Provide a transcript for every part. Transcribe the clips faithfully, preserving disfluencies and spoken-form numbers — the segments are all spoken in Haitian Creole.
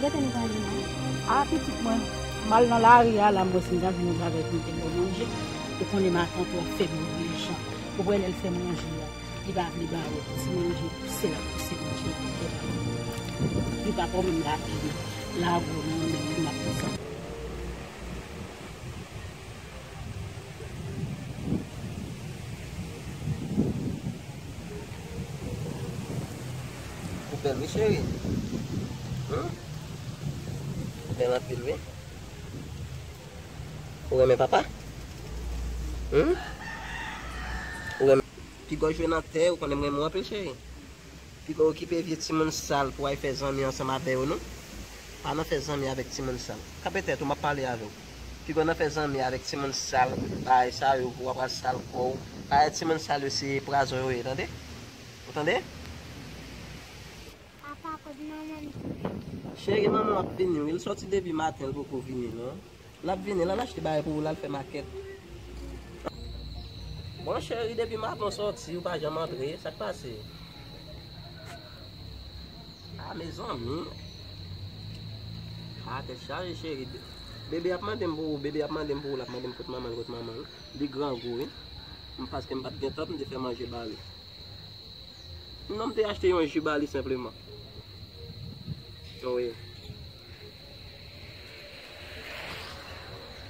Rete nou pale non. A, pitit mwen, m al nan lari a la, m wè si m ka jwenn yon bagay pou m te ba w manje. Ou konnen matant ou ap fè manje jan. Ou wè lè l fè manje a, li pa vle ba ou ti manje, se l ap pouse manje a pou l te ba ou. Li pa pran menm lage li, lage w nan men li, m ap fè sa. Ou bèl wi, cheri. Hmm? Ou bèl anpil wi. Ou renmen papa? Hmm? Ou renmen. Piga w jwe nan tè, ou konnen m renmen w anpil, cheri. Piga w okipe vye timoun sal pou w al fè zanmi ansanm avè yo, non. Pa nan fè zanmi avèk timoun sal. Kanpe tèt ou, m ap pale avè w. Piga w nan fè zanmi avèk timoun sal, bagay sa yo, pou w ap al sal kò w. Bagay timoun sal yo, se pwazon yo ye, tande? Ou tande? Papa, kote manman m? Cheri, manman w ap vini, wi. L sòti depi maten, l poko vini, non. L ap vini, l al achte bagay pou ou, l al fè makèt. Bon, cheri, depi maten w sòti, ou pa janm antre. Sa k pase? A, mezanmi. A, tèt chaje, cheri. Bebe ap mande m pou ou, bebe ap mande m pou ou, l ap mande m kot manman l, kot manman l. Li grangou, wi. M, paske m pa t gen tan pou m te fè manje ba li. Non, m te achte yon ji ba li senpleman. Wi.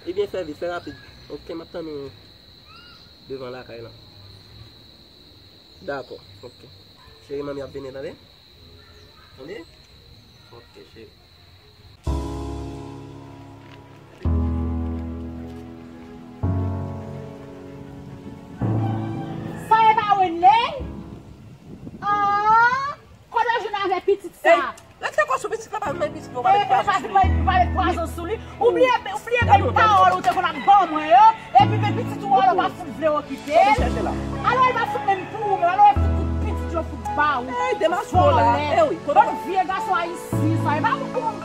Ebyen, fè vit, fè rapid. Oke, m ap tann ou devan lakay lan. Dakò, oke. Cheri, manmi ap vini, tande? Tande? Oke, cheri. Sa e pa Wenley? Ah, kote w jwenn avè pitit sa? Ey, lè te kò sou pitit la, pa vin bay pitit mwen, pa met pwazon sou li. Ou bliye, ou bliye bèl pawòl ou te konn ap ban mwen yo. Epi men pitit ou alò pa fout vle okipe l. Alò li pa fout menm pou ou menm, alò li fout tout pitit yo fout ba ou. Ey, demaske w la. Vòlè. Bann vye gason ayisyen sa, e pa pou ou.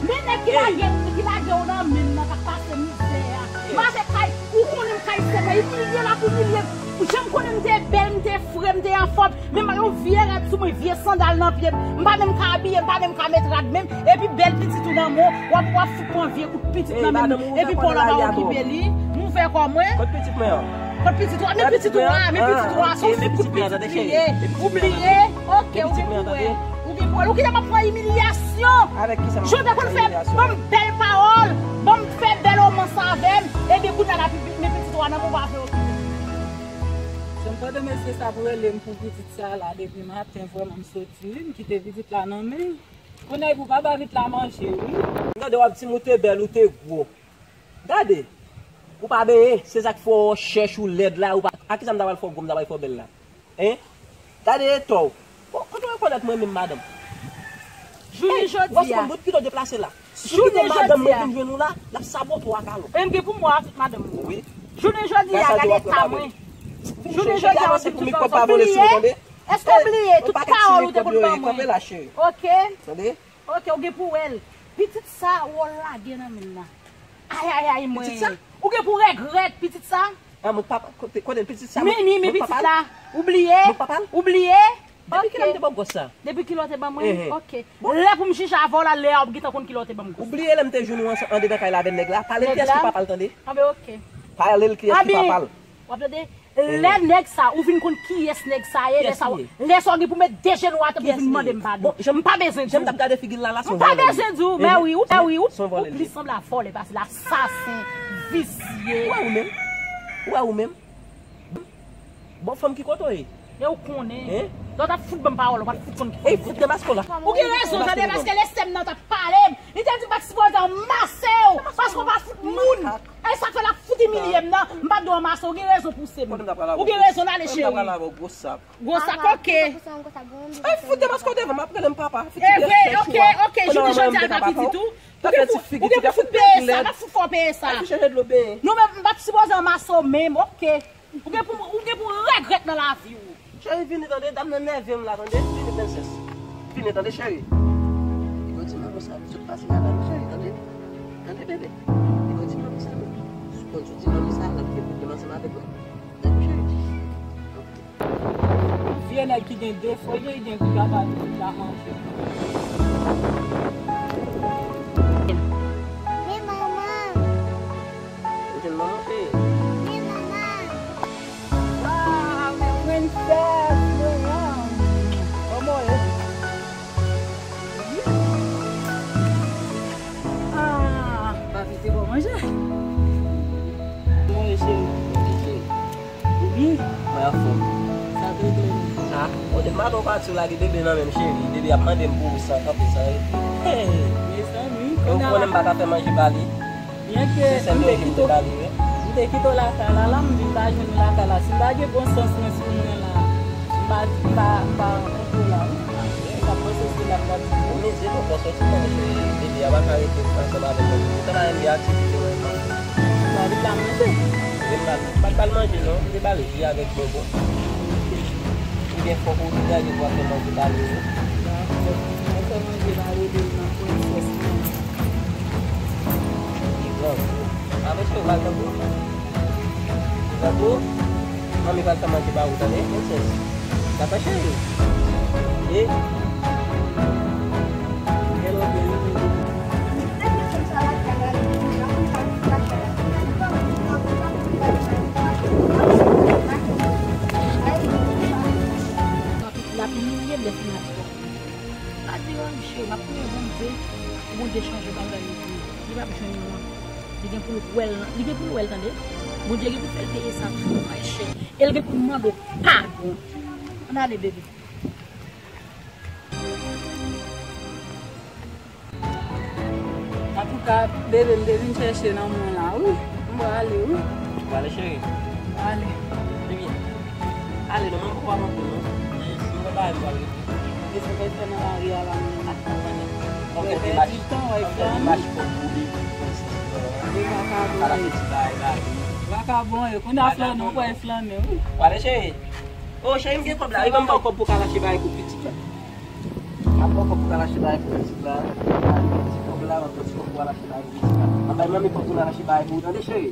Men nèg ki lage, ki lage w nan men m nan k ap pase mizè a. M ale kay, ou konnen m kay sèman, imilye l ap imilye m. Jan m konnen m te bèl, m te fre, m te anfòm. Men m yon vye rad sou mwen, vye sandal nan pye m. M pa menm ka abiye, m pa menm ka met rad menm. Epi bèl pitit ou nan men w, w ap, w ap fout pran vye kout pitit nan men m. Epi pa w la pa okipe li. M ouvè kò mwen. Kot pitit mwen an? Kot pitit ou a? Men pitit ou a, men pitit ou a, se yon fout pitit li ye. Ou bliye? Oke, ou gen pou wè. Ou gen pou wè. Ou kite m ap pran imilyasyon. Jan w te konn fè ban m bèl pawòl, ban m fè bèl omans avè m. Epi kounye a la, men pitit ou a nan men w, pa vle okipe. Jan m tande mesye sa ap rele m pou pitit sa la depi maten, vrèman m soti wi, m kite pitit la nan men l. Kounye a epi w pa ba pitit la manje wi. M tande w ap di m ou te bèl, ou te gwo. Gade, ou pa benyen, se sa k fè w chèch, ou lèd la, ou pa, a kisa m ta pral fè w gwo, m ta pral fè w bèl la? Hein? Gade etò w. Bon, kote w rekonèt mwen menm madanm? Jounen jodi a. Bout pito deplase la. Si se te madanm mwen vin jwenn ou la, l ap sabote w ak alon. E m gen pou m wè avèk madanm mwen. Wi. Jounen jodi a, gade eta mwen. Jounen jodi a, w ap di tout sa w bliye. Èske w bliye tout pawòl ou te konn ban mwen? Oke. Tande? Oke, ou gen pou wè l. Pitit sa, ou lage nan men l la. Ay, ay, ay, mwen. Pitit sa? Ou gen pou regrèt, pitit sa. Ah, mwen papa, kote, kote pitit sa? Men, men, men pitit la. Ou bliye? Mwen papa l? Ou bliye? Depi kilè m te ba w gwòs sa? Depi kilè w te ban mwen? Oke. Lè pou m jije avè w la, lè a w ap gentan konn kilè w te ban m gwòs. Ou bliye lè m te jwenn ou ansanm andedan kay la avè nèg la? Pale l kiyès ki papa l tande. Anben, oke. Pale l kiyès ki papa l. W ap tande? Lè nèg sa, ou vin konn kiyès nèg sa ye, lè sa, lè sa w gen pou met de jenou atè pou vin mande m padon. M pa bezwen di w. Jan m t ap gade figi l la, la, se yon vòlè li ye. M pa bezwen di w, men wi, ou, men wi, ou, ou plis sanble a vòlè pase l, asasen, visye. Ou wè ou menm? Ou wè ou menm? Bon, fanm ki kote w ye? E ou konnen. Lè w t ap fout ban m pawòl, ou pa t fout konn ki fanm. Ey, fout demaske w la. Ou gen rezon, tande, paske lè sè m nan t ap pale m, li te di m pa t sipoze anmase w, paske w pa fout moun. E sa k fè l ap fout imilye m nan, m pa t dwe anmase w, ou gen rezon pouse m. Ou gen rezon, ale cheri. Gwo sak, oke. Ey, fout demaske w devan m, ap rele m papa. E vre, oke, oke, jounen jodi a l pa pitit ou. Ou gen pou, ou gen pou fout peye sa, m ap fout fè w peye sa. Nou menm, m pa t sipoze anmase w menm, oke. Ou gen pou, ou gen pou regrèt nan lavi w. Cheri, vini tande, dam nan nève m la tande, vini prensès. Vini tande, cheri. Li bon ti manman sa, sot pase madanm, cheri, tande. Tande, bebe. Li bon ti manman sa, non. Sou kont sou ti manman sa, l ap gen pwoblèm ansanm avèk mwen. Dakò, cheri. Ok. Vye nèg ki gen defo, yo gen gaba ki ka manje. Men manman. Ou jwenn manman, cheri? Men manman. Waw, men princess mwen an. Kòman w ye? Ah, papi te bon manje. Kòman w ye, cheri? Wi. Mwen anfòm. Sa te gle. Ah, o de maten w pati w lage bebe nan men m, cheri. Bebe ap mande m pou ou san kanpe, san rete. Hey, mezanmi, ou konnen m pa ka fè manje ba li. Byenke m te kite w, m te kite w lakay la, la m vin pa jwenn ou lakay la. Si m pa gen bon sans mwen sou mwen la, m pa, m pa, m pa rankontre w la, wi. M pa panse se la m pa di w. Mezanmi, ou panse se manje, bebe a pa ka rete ansanm avèk mwen. Tout tan la, m gen aktivite mwen. Ba li la manje. Vin ba li. Pa t ba l manje non, m te ba l ji avèk bonbon. Ou gen fòk ou te gaye pou ap fè manje ba li wi. Dakò. Mwen fè manje ba li, li nan princess mwen. Li grangou. A mesye, ou pral tankou? Li grangou? Manmi pral fè manje ba ou, tande, princess. Dakò, cheri? E? L ap imilye m lè fini ap pran. Pa di anyen, cheri, m ap priye Bondye pou Bondye chanje bagay yo pou ou. Li p ap jwenn nou an. Li gen pou l wè l, li gen pou l wè l, tande. Bondye gen pou fè l peye sa tou, mwen chè. E l gen pou l mande w padon. Ann ale, bebe. Antouka, bebe, m te vin chèche nan mwen la, wi. M prale, wi. Ou prale, cheri? M prale. Ebyen, ale non, manman poko ap antre non. M gen bagay m pral regle. Kisa w pral fè nan lari a la menm? Wè pèdi tan, wè flann. Li vakabon, e. Vakabon, e. Kounye a flannen, ou pral flannen, wi. Prale, cheri. O, cheri, m gen kòb la. Wi, ban m ba w kòb pou w ka rache bagay pou pitit la. M ap ba w kòb pou w ka rache bagay pou pitit la. M ap ba w ti kòb la, m ap ba w ti kòb pou w al achte bagay pou pitit la. M ap bay manmi kòb pou l al achte bagay pou ou, tande, cheri?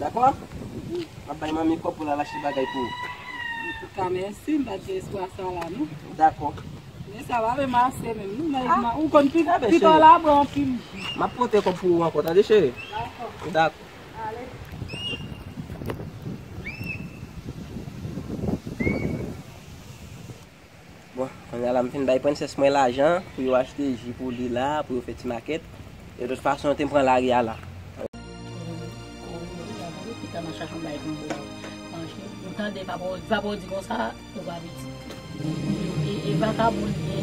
Dakò? M ap bay manmi kòb pou l al achte bagay pou ou. Antouka, mèsi, m pa t gen espwa sa la, non. Dakò. Men sa pa menm ase menm, non, men ou konn pi-, pita w la bon anpil. M ap pote kòb pou ou ankò, tande, cheri? Dakò. Dakò. Ale. Bon, kounye a la, m fin bay prensès mwen lajan pou yo achte ji pou li la, pou yo fè ti makèt. E de tout fason, yo te pran lari a la. Pita nan chache yon bagay pou m ba w manje. Ou tande, papa w, papa w di konsa, ou pa pitit. E, e vakabon li ye.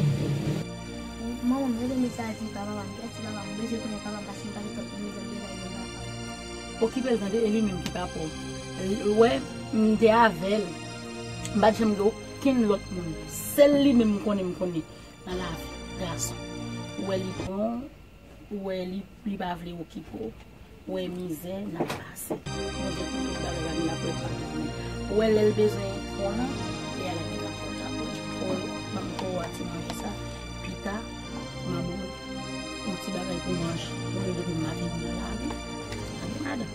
Manman, m rele mesaj di papa m, kèk ti papa m, bezwen konnen papa m, paske m pa gen tan pou bezwen bezwen papa m. Okipe l tande, e li menm ki papa w. L, wè, m te avè l. M pa t janm gen okenn lòt moun. Sèl li menm m konnen, m konnen nan lavi, gason. Ou wè li bon, ou wè li, li pa vle okipe w. Ou wè mizè n ap pase. Bondye pou tout bagay la, li ap repare nou. Ou wè lè l bezwen fò w lan, e a la ki ka fò w la. Ou wè, ban m pou w a ti manje sa. Pita, m a ba w yon ti bagay pou manje. Ou wè depi maten nou nan lari. Tande madanm.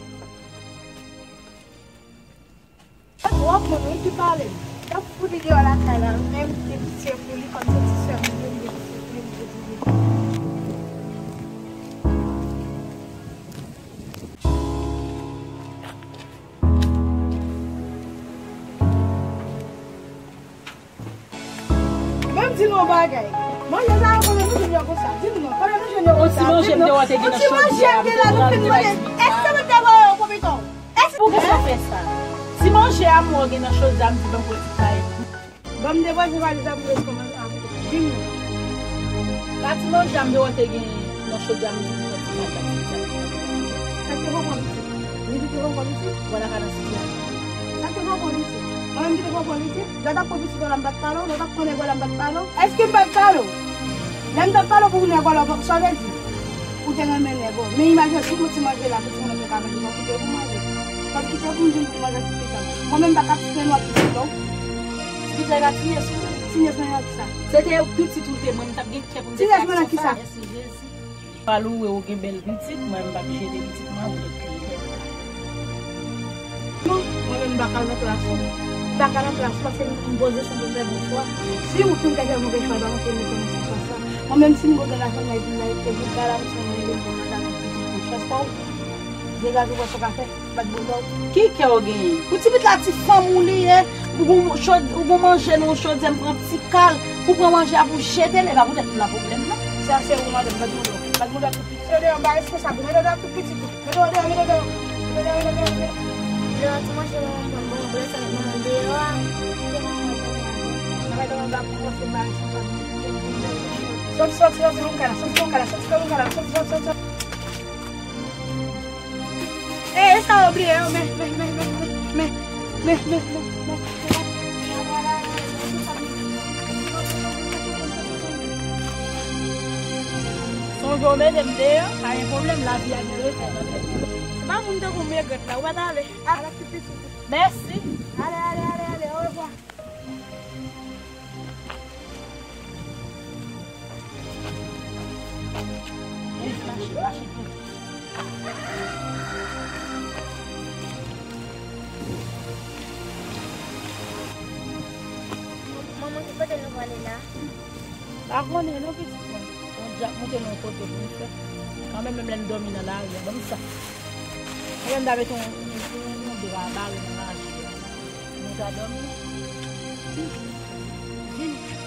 Twòp moun wi ki pale. L ap fout li deyò lakay la, menm gen pitye pou li kòm se ti sè m li ye, m gen pitye pou li, m gen pitye pou li. Men m di nou yon bagay. Manje sa yo, kote nou jwenn yo konsa? Di m non, kote nou jwenn yo konsa? Di m non. Yon ti manje m te wè te gen nan chodyè a, m te pran, m te bay ti pitit la. Èske mwen te voye yo pou pito? Èske... Poukisa w fè sa? Ti manje a m wè w gen nan chodyè a, m di ban m pran ti kay. Ban m depoze valiz la pou yo kòmanse avèk ou. Di m non. Sa ti manje a m te wè te gen nan chodyè a, m di pou pran ti kay, pran ti kay. Sa k te pran pran pitit? Li ki te pran pran pitit? Wè lakay nan sitiyasyon. Sa k te pran pran pitit? Mwen menm ki te pran pran pitit? Lè w t ap pran pitit w la, m pa t pale w? Lè w t ap pran nèg w la, m pa t pale w? Èske m pa t pale w? Lè m t ap pale w pou nèg w la, sa w te di? Ou te renmen nèg w. Men imajine tout ti manje la, pou timoun yo ka manje, w ap koupe pou manje. W ap kite pou m di m pou manje pou pitit. Mwen menm m pa ka swen w ap pitit non. Ti pitit la pa ti nyès ou? Ti nyès mwen nan kisa? Se te pitit ou te, mwen m t ap gen kè pou m te fè aksyon sa. Ti nyès mwen nan kisa? Mèsi Jezi. Pale w, ou gen bèl pitit, mwen m p ap jete pitit mwen pou lòt peyi. Non, mwen menm m pa ka nan plas ou. Baka nan plas ou, paske m poze san pou fè bon chwa. Si ou konn ka fè move chwa, pa montre nou konnen se chwa sa. Mwen menm si m gon grann lafanmi, m ap rete bouda la, m se yon mwen menm bon madanm, yon pitit, yon chans pa ou. Degaje w wè sa w ka fè, bat bouda w. Ki kè w genyen? Pou ti pitit la, ti fanm ou li ye. Ou gon chod-, ou gon manje nan yon chodyè, m pran ti kal. Ou pran manje a pou jete l, e pa poutèt m nan pwoblèm nan. Sa se ou, madanm, bat bouda w. Bat bouda w tout pitit. Mete w deyò, m pa responsab ou. Mete w deyò tout pitit ou. Mete w deyò, mete w deyò. Mete w deyò, mete w deyò, mete w deyò. Lè a ti manje nan yon bon blè sa met mwen deyò a. Mete mwen manje nan yon bon. Nan mete mwen ba pou kòmanse ba responsab. Soti, soti, soti, Lunkana, soti, Lunkana, soti, Lunkana, soti, soti, soti, soti. E, e sa w bliye, men, men, men. Sonje w mete m deyò, pa gen pwoblèm, lavi a gen refè nan tèt. Se pa moun tankou Megrèt la, ou pa t ale. Ala ti pitit. Mèsi. Ale, ale, ale, ale, orevwa. Manman, ki kote nou prale la? Pa konnen non, pitit mwen. Yon djab moute nou yon kote pou nou fè. Kanmenm, menm lè n dòmi nan lari a, ban m sa. Mwen menm, m ta mete yon, yon, yon, yon dra bare nan lari a. Nou ta dòmi. Vini.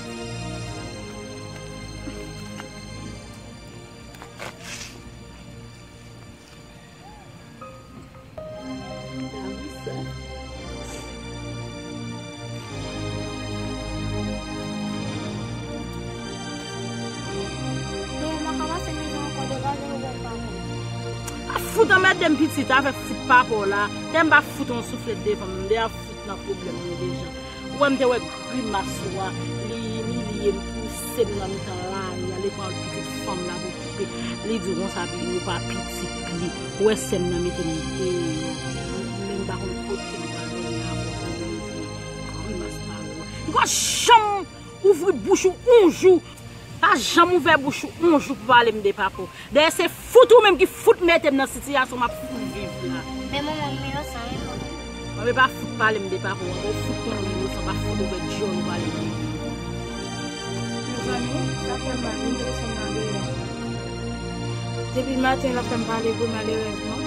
A fout anmède m pitit avèk fout papa w la. Tè m pa fout yon souflèt devan m, m deja fout nan pwoblèm mwen deja. Ou wè m te wè grimas ou a, li imilye m, pouse m nan mitan lari a, li pran pitit fanm la pou koupe. Li di konsa, pi yo pa pitit li. Ou wè sè m nan mete m deyò. M menm pa konn kote m pral dòmi avè w, pou m di grimas pa ou a. Li pa janm ouvri bouch ou yon jou. Pa janm ouvè bouch ou yon jou pou pale m de papa w. Dayè se fout ou menm ki fout mete m nan sitiyasyon m ap fout viv la. Men manman, m inosan wi manman. Manman pa fout pale m de papa w ankò, ou fout konnen w inosan, pa fout ouvè dyòl ou pale m de li. Mezanmi, sa fè m mal wi, m te desann nan deyò. Depi maten l ap fè m pale vre, malerèzman.